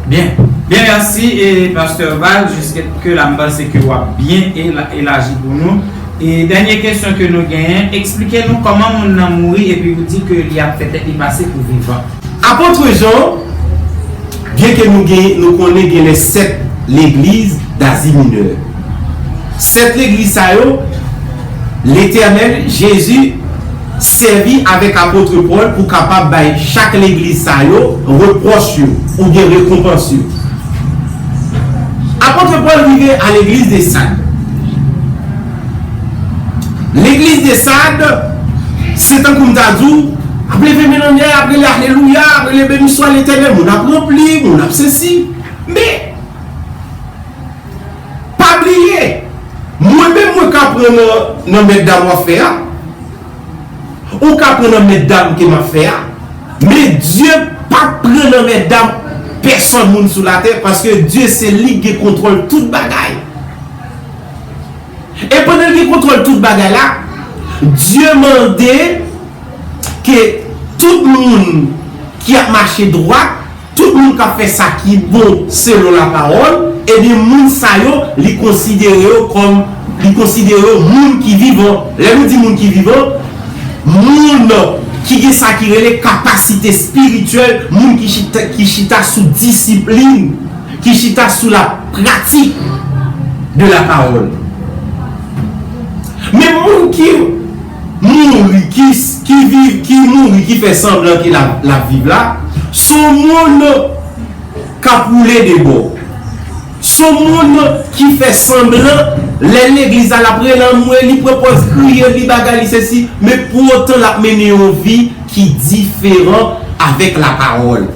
Byen, byen mèsi e pastè Val, jiskèske la m panse ke w ap byen elaji pou nou. E dènye kesyon ke nou genyen, eksplike nou kòman moun nan mouri epi ou di ke li ap fè tèt li pase pou vivan. Apot Jan, byen ke nou gen, nou konnen gen lè sèt legliz d'Azi Minè. Sèt legliz sa yo, Letènèl Jezi sèvi avèk apot Pòl pou kapab bay chak legliz sa yo repwòch yo oubyen rekonpans yo. Apot Pòl rive a legliz de Sad. Legliz de Sad, se tankou m ta di w, ap leve men nan syèl, ap rele alelouya, ap rele beniswa Letènèl, moun ap ranpli, moun ap sesi. Men, pa bliye, mwen menm mwen ka pran nan, nan mèt dam w ap fè a. Ou ka pran nan mèt dam ke m ap fè a. Men Dye p ap pran nan mèt dam pèsòn moun sou latè, paske Dye se li ki gen kontwòl tout bagay. E pandan l gen kontwòl tout bagay la, Dye mande ke tout moun ki ap mache dwat, tout moun k ap fè sa ki bon selon lapawòl, ebyen, moun sa yo, li konsidere yo kòm, li konsidere yo moun ki vivan. Lè nou di moun ki vivan, moun ki gen sa ki rele kapasite espirityèl, moun ki chita, ki chita sou disiplin, ki chita sou la pratik de la parole. Men moun ki mouri, ki, ki viv, ki mouri, ki fè sanblan ke l ap, l ap viv la, se yon moun k ap woule de bò. Se yon moun ki fè sanblan, lè legliz la, l ap rele anmwe, li pran pòz kriye, li bagay, li sesi, men pou otan l ap mennen yon vi ki diferan avèk lapawòl.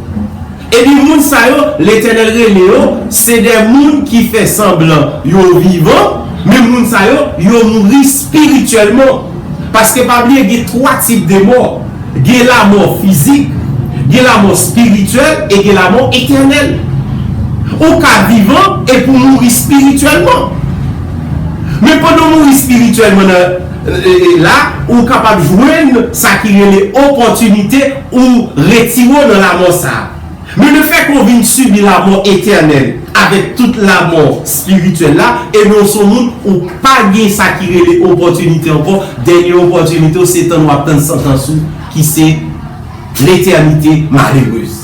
Ebyen, moun sa yo, Letènèl rele yo, se de moun ki fè sanblan yo vivan, men moun sa yo, yo mouri espirityèlman. Paske pa bliye, gen twa tip de mò. Gen lamò fizik, gen lamò espirityèl e gen lamò etènèl. Ou ka vivan epi w mouri espirityèlman. Men pandan w mouri espirityèlman nan, e, e, la, ou kapab jwenn sa ki rele opòtinite ou retire w nan lamò sa a. Men lefètke w vin sibi lamò etènèl avèk tout lamò espirityèl la, ebyen w se yon moun ou pa gen sa ki rele opòtinite ankò. Dènye opòtinite w se tann w ap tann santans ou ki se letènite malerez.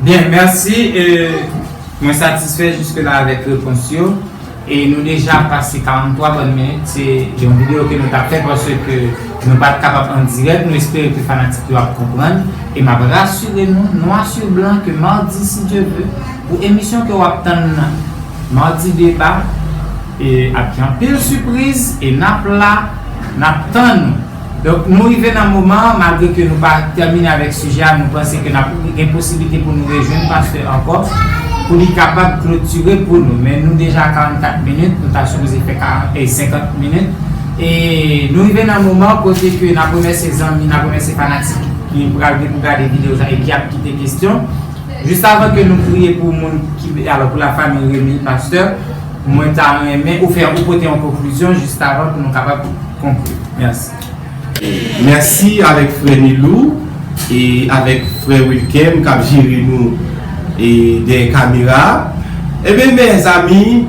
Byen, mèsi. E, mwen satisfè jiske la avèk repons yo. E nou deja pase karantwa bòn minit. Se yon videyo ke nou t ap fè paske nou pa t kapab an dirèk. Nou espere ke fanatik yo ap konprann. E m ap rasire nou, nwa sou blan, ke madi, si Dye vle, pou emisyon ke w ap tann nan, Madi Deba, e ap gen anpil sipriz, e n ap la, n ap tann nou. Donk, nou rive nan moman an, malgre ke nou pa tèmine avèk sijè a, nou panse ke n ap gen posiblite pou nou rejwenn pastè ankò, pou li kapab klotire pou nou. Men nou deja a karannkat minit, nou ta sipoze fè karant, e, senkant minit. E nou rive nan moman kote ke n ap remèsye zanmi, n ap remèsye fanatik ki pral gen pou gade videyo sa e ki ap kite kesyon. Jis avan ke nou priye pou moun ki, alò, pou lafanmi Remy, pastè, mwen ta renmen ou fè, ou pote yon konklizyon jis avan pou nou kapab konkli. Mèsi. Mèsi avèk frè Nilou e avèk frè Wilkem k ap jere nou e dèyè kamera a. Ebyen, mèzanmi,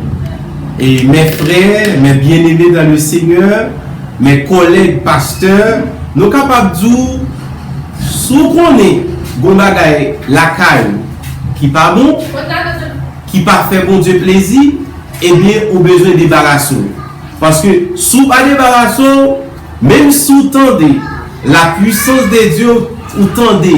e mes frères, mes bien-aimés dans le Seigneur, mes collègues pasteurs, nou kapab di w, si w konnen gon bagay lakay ou ki pa bon, ki pa fè Bondye plezi, ebyen, ou bezwen debarase w. Paske si w pa debarase w, menm si w tande la puissance de Dieu, ou tande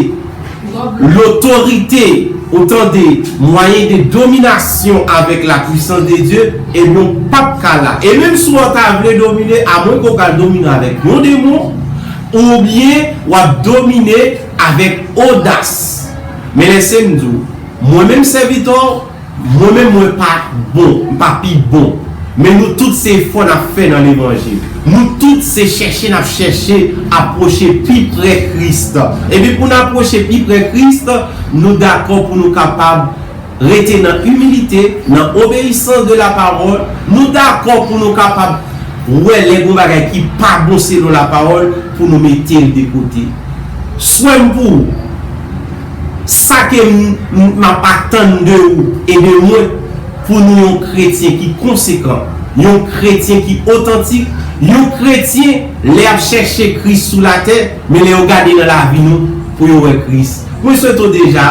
lotorite, ou tande mwayen de dominasyon avèk la puissance de Dieu, ebyen, w p ap ka la. E menm si w ta vle domine, amwen ke w pral domine avèk yon demon, oubyen w ap domine avèk odas. Men lèse m di w, mwen menm sèvitè w, mwen menm mwen pa bon, m pa pi bon. Men nou tout se efò n ap fè nan levanjil. Nou tout se chèche n ap chèche apwoche pi pre Kris. Ebyen, pou n apwoche pi pre Kris, nou dakò pou nou kapab rete nan imilite, nan obeyisans de la pawòl. Nou dakò pou nou kapab wè lè gon bagay ki pa bon selon la pawòl, pou nou mete l de kote. Swè m pou ou, sa ke m, m, m ap atann de ou e de mwen, pou nou yon kretyen ki konsekan, yon kretyen ki otantik, yon kretyen, lè y ap chèche Kris sou latè, men lè yo gade nan lavi nou, pou yo wè Kris. Mwen swete w deja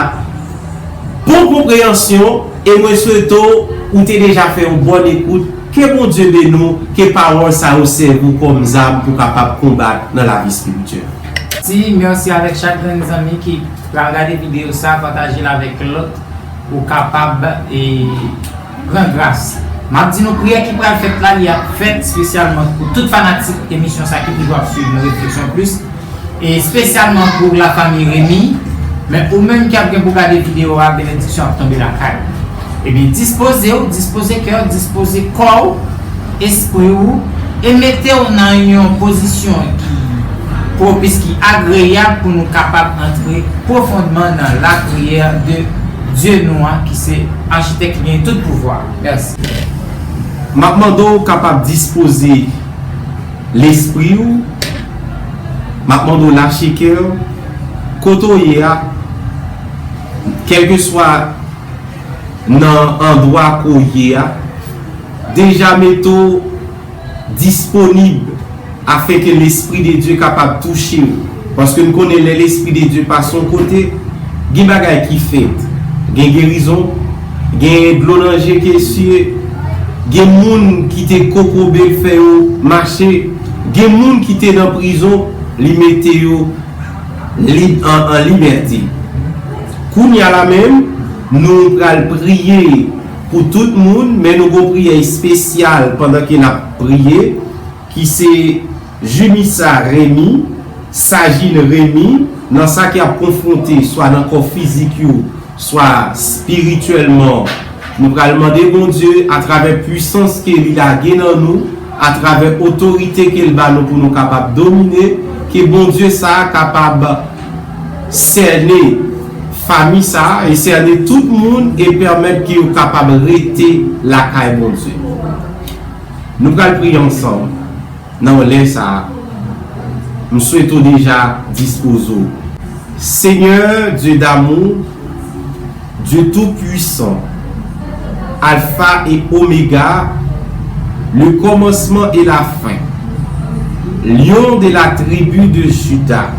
bon konpreyansyon e mwen swete w ou te deja fè yon bòn ekout. Ke Bondye beni w, ke pawòl sa yo sèvi w kòm zam pou w kapab konbat nan lavi espirityèl. Ti, mèsi avèk chak grenn zanmi ki pral gade videyo sa, pataje l avèk lòt, ou kapab e pran gras. M ap di nou, priyè ki pral fèt la, li ap fèt espesyalman pou tout fanatik emisyon sa ki toujou ap swiv nou, Refleksyon Plis, e espesyalman pou lafanmi Remy. Men ou menm ki ap gen pou gade videyo a, benediksyon ap tonbe lakay ou. Ebyen, dispoze w, dispoze kè w, dispoze kò w, espri w, e mete w nan yon pozisyon ki pwopis, ki agreyab pou nou kapab antre pwofondman nan lapriyè de Dye nou an, ki se achitèk ki gen tout pouvwa. Mèsi. M ap mande w kapab dispoze lespri w, m ap mande w lache kè w, kote w ye a, kèlkeswa nan andwa ke w ye a, deja mete w disponib afenke Lespri de Dye kapab touche w. Paske n konnen lè Lespri de Dye pase yon kote, gen bagay ki fèt. Gen gerizon, gen dlo nan je ke siye, gen moun ki te kokobe l fè yo mache, gen moun ki te nan prizon, li mete yo lib, an, an libète. Kounye a la menm, nou pral priye pou tout moun, men nou gon priyè espesyal pandan ke n ap priye, ki se Jumissa Remy, Sajine Remy, nan sa ki ap konfwonte swa nan kò fizik yo, swa espirityèlman. Nou pral mande Bondye, atravè pwisans ke li lage nan nou, atravè otorite ke l ba nou pou nou kapab domine, ke Bondye sa a kapab sène fanmi sa a e sène tout moun e pèmèt ke yo kapab rete lakay Bondye. Nou pral priye ansanm. Nan lè sa a, m swete w deja dispoze w. Seigneur, Dieu d'amour, Dieu tout-puissant, Alpha et Oméga, le commencement et la fin, Lion de la tribu de Juda.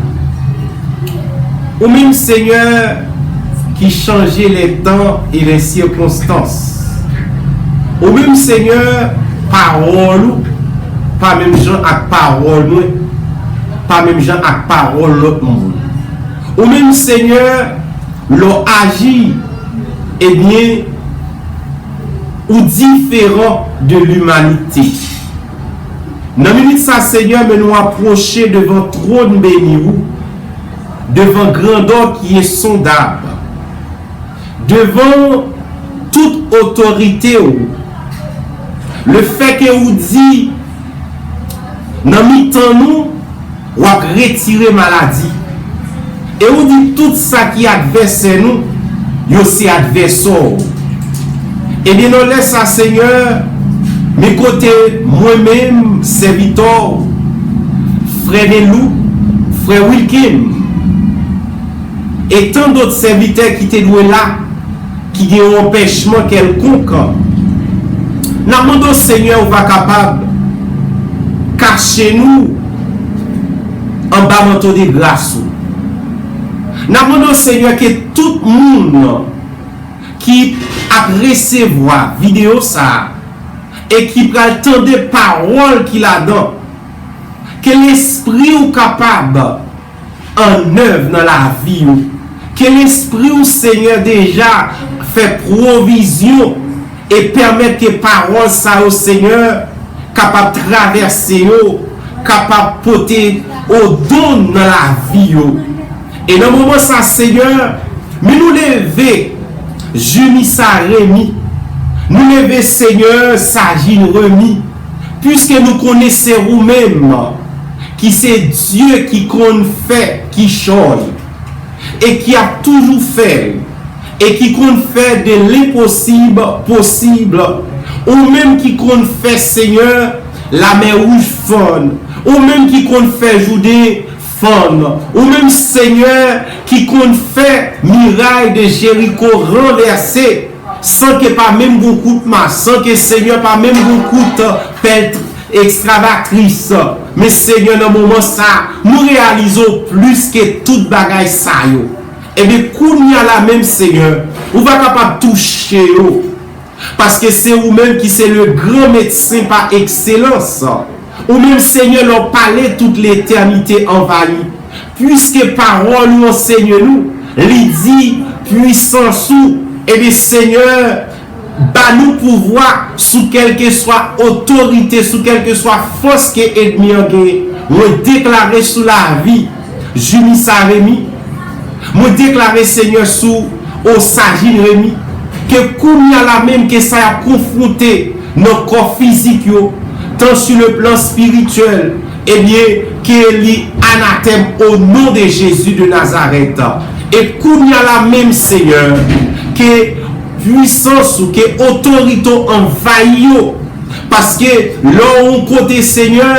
Ou menm, Senyè, ki chanje les temps et les circonstances. Ou menm, Senyè, pawòl ou pa menm jan ak pawòl mwen, pa menm jan ak pawòl lòt moun. Ou menm, Senyè, lè w aji, ebyen, ou diferan de limanite. Nan minit sa, Senyè, men nou apwoche devan twòn beni ou, devan grandè ki ensondab, devan tout otorite ou. Lefètke ou di, nan mitan nou, w ap retire maladi. E ou di tout sa ki advèsè nou, yo se advèsè w. Ebyen, nan lè sa, Senyè, men kote mwen menm, sèvitè w, frè Nelou, frè Wilkem, e tan dòt sèvitè ki te dwe la, ki gen yon anpèchman kèlkonk, n ap mande w, Senyè, ou va kapab kache nou anba manto de gras ou. N ap mande w, Senyè, ke tout moun ki ap resevwa videyo sa a e ki pral tande pawòl ki ladan, ke Lespri w kapab annèv nan lavi yo. Ke Lespri w, Senyè, deja fè pwovizyon e pèmèt ke pawòl sa yo, Senyè, kapab travèse yo, kapab pote odon nan lavi yo. E nan moman sa, Senyè, men nou leve Jimmy Saremi, nou leve, Senyè, Sajin Remy, Piske nou konnen se ou menm ki se Dye ki konn fè kichòy e ki ap toujou fè l, e ki konn fè de lenposib posib, ou menm ki konn fè, Senyè, Lamè Wouj fann, ou menm ki konn fè Jouden fann, ou menm, Senyè, ki konn fè miray de Jeriko ranvèse, san ke pa menm gon kout mas, san ke, Senyè, pa menm gon kout pèlt ekskavatris. Men, Senyè, nan moman sa, nou reyalize w plis ke tout bagay sa yo. Ebyen, kounye a la menm, Senyè, ou va kapab touche yo. Paske se ou menm ki se le gran medsen pa ekselans. Ou menm, Senyè, lè w pale, tout letènite anvayi. Piske pawòl ou anseye nou, li di, pwisans ou, ebyen, Senyè, ba nou pouvwa sou kèlkeswa otorite, sou kèlkeswa fòs ke ènmi an genyen. Mwen deklare sou lavi Junisa Remy, mwen deklare, Senyè, sou Osajin Remy, ke kounye a la menm ke sa y ap konfwonte nan kò fizik yo, tan sur le plan spirituel, ebyen, ke li anatèm o non de Jezi de Nazarèt. E kounye a la menm, Senyè, ke pwisans ou, ke otorite w anvayi yo. Paske lè w yon kote, Senyè,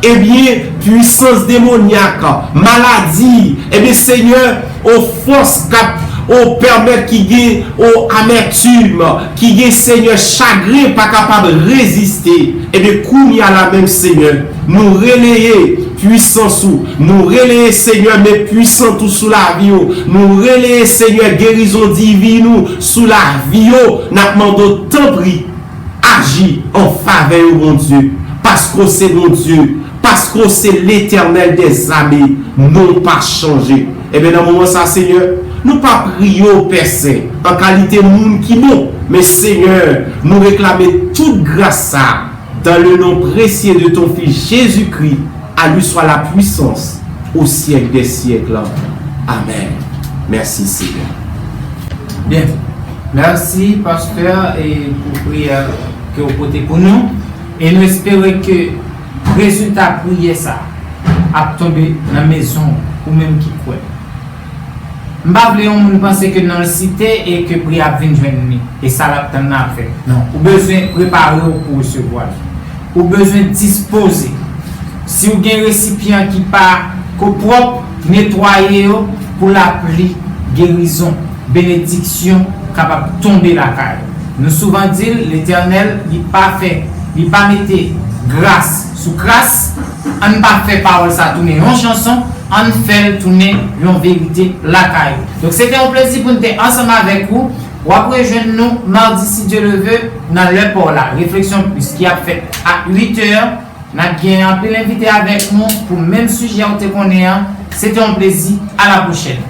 ebyen, pwisans demonyak, maladi, ebyen, Senyè, o fòs k ap, o pèmèt ki gen, o amètim, ki gen, Senyè, chagren pa kapab reziste. Ebyen, kounye a la menm, Senyè, nou releye pwisans ou, nou releye, Senyè, men pwisans ou sou lavi yo, nou releye, Senyè, gerizon divin ou sou lavi yo, n ap mande w, tanpri, aji an favè yo, Bondye, paske w se Bondye, paske w se Letènèl dèzame, non w pa chanje. Ebyen, nan moman sa, Senyè, nou pa priye w, Pè Sen, an kalite moun ki bon, men, Senyè, nou reklame tout gras sa a, dans le nom précieux de ton Fils Jésus-Christ, à lui soit la puissance au siècle des siècles. Amen. Mèsi, Senyè. Byen. Mèsi, pastè, e pou priyè ke w pote pou nou. E nou espere ke rezilta priyè sa ap tonbe nan mezon ou menm ki kwè. M pa vle yon moun panse ke nan l site e ke priyè ap vin jwenn li, e sa l ap tann nan ap fèt. Non, ou bezwen prepare w pou resevwa l. Ou bezwen dispoze. Si w gen resipyan ki pa ko pwòp, netwaye yo pou lapli gerizon, benediksyon kapab tonbe lakay ou. Nou souvan di l, Letènèl, li pa fè, li pa mete gras sou kras. Ann pa fè pawòl sa tounen yon chanson, ann fè l tounen yon verite lakay ou. Donk, se te yon plezi pou n te ansanm avèk ou. W ap rejwenn nou madi, si Dye le ve, nan lè pa w la. Refleksyon plis ki ap fèt a uit è. N ap gen anpil envite avèk nou pou menm sijè ou te konnen an. Se te yon plezi. A la pwochèn.